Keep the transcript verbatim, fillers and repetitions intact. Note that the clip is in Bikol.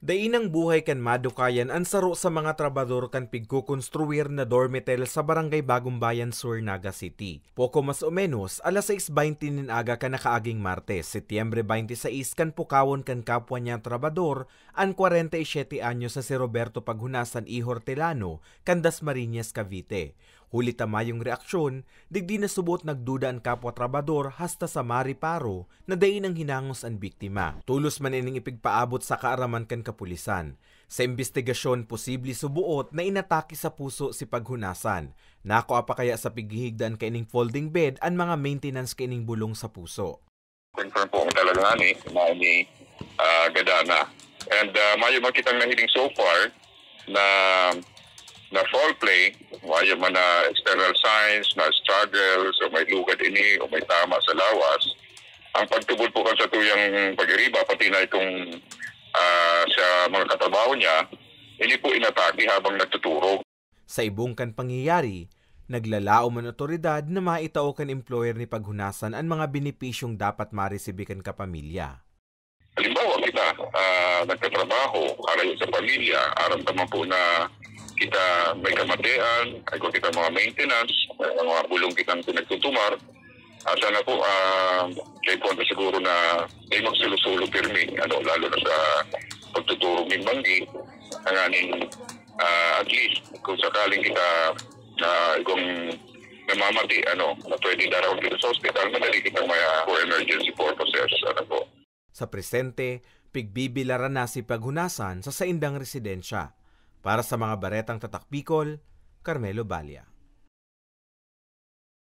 Dai nang buhay kan madukayan an saro sa mga trabador kan pigkokonstruir na dormitel sa Barangay Bagong Bayan Sur, Naga City. Poko mas o menos, alas sais baynte nin aga kan nakaaging Martes, Setyembre baynte sais, kan pukawon kan kapwa niya trabador, an kwarenta y siyete anyos na si Roberto Paghunasan y Hortelano, kan Dasmariñas, Cavite. Huli ta mayong reaksyon, digdi na subot nagduda an kapwa trabador hasta sa mariparo na dai nang hinangos an biktima. Tolos man ining ipigpaabot sa kaaraman kan kapulisan. Sa imbestigasyon, posible suboot na inatake sa puso si Paghunasan. Nakua pa kaya sa pighihigdan kaining folding bed an mga maintenance kaining bulong sa puso. Confirm po talaga ngani na ini, ah, gada na. And, ah, mayo man kitang nahiling so far na, na foul play, mayo man na external signs na struggle, so may lugad ini o may tama sa lawas. Ang pagtubod po kan sa tuyang pag-iriba, pati na itong, ah, sa mga katrabaho niya, ini po inatake habang nagtuturog. Sa ibong kan pangyayari, naglalaom an otoridad na maitao kan employer ni Paghunasan an mga benepisyong dapat maresibi kan kapamilya. Halimbawa, kita, ah, nagtatrabaho, harayo sa pamilya, aram ta man po na kita may kamatean, may kita mga maintenance, may mga bulong kitang pinagtutumar. Ah, sana po, ah, kay Juan siguro na may magsulo-sulo pirmi, ano, lalo na sa pagtuturog nin banggi, tanganing, ah, at least, kung sakaling kita, ah, igwang namamati, ano, na pwede daraw dito sa ospital, madali kitang may, ah, for emergency purposes, ano po. Sa presente, pigbibilaran na si Paghunasan sa saindang residensya. Para sa mga Baretang Tatak Bicol, Carmelo Balla.